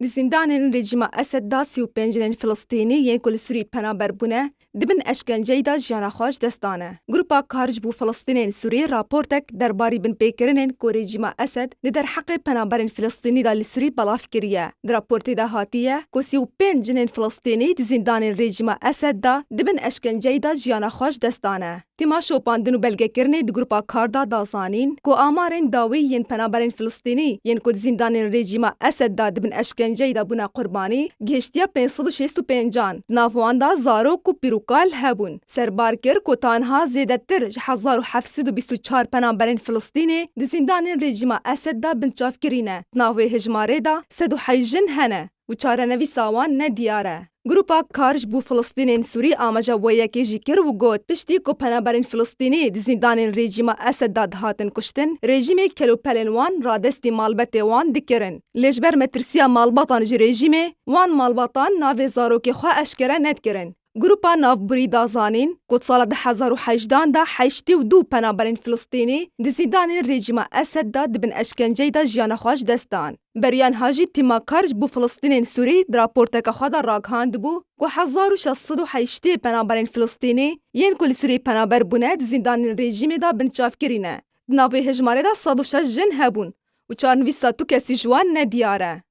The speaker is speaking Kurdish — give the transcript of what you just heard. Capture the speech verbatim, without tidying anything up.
Di zîndanên rejîma Esed de sî û pênc jinên Filistînî yên ku li Sûrî penaber bûne, di bin eşkenceyî de jiyana xwe ji dest dane. Grupa Kar ji bo Filistînên Sûrî raportek derbarî binpêkirinên ku rejîma Esed di derheqê penaberên Filistînî de li Sûrî belav kiriye. Di raportê de hatiye ku sî û pênc jinên Filistînî di zîndanên rejîma Esed de di bin eşkenceyî de jiyana xwe ji dest dane. Tîma şopandin û belgekirinê di Grupa Kar de da zanîn ku amarên dawî yên penaberên Filistînî yên ku di zîndanên rejîma Esed de di bin eşkenceyî de bûne qurbanî gihiştiye pênc sed û şêst û pêncan. Di nav wan de zarok û pîrokal hebûn. Serbar kir ku tanha zêdetir ji hezar û heft sed û bîst û çar penaberên Filistînî di zîndanên rejîma Esed de binçavkirî ne. Di nav wê hejmarê de sed û heşt jin hene û çarenivîsa wan nediyar e. Grupa Kar ji bo Filistînên Sûrî amaje wê yekê jî kir û got, piştî ku penaberên Filistînî di zîndanên rejîma Esed de dihatin kuştin, rejîmê kelûpelên wan radestî malbetê wan dikirin. Lê ji ber metirsiya malbatan ji rejîmê, wan malbatan navê zarokê xwe eşkere nedikirin. Grupa navborî da zanîn ku di sala du hezar û hejdehan de heştê û du penaberên Filistînî di zîndanên rejîma Esed de di bin eşkenceyî de jiyana xwe ji dest dan. Beriya niha jî Tîma Kar ji bo Filistînên Sûrî di raporteke xwe de ragihandibû ku hezar û şeş sed û heştê penaberên Filistînî yên ku li Sûrî penaber bûne di zîndanên rejîmê de binçavkirî ne. Di nav wê hejmarê de sed û şeş jin hebûn û çarenivîsa tu kesî ji wan nediyar e.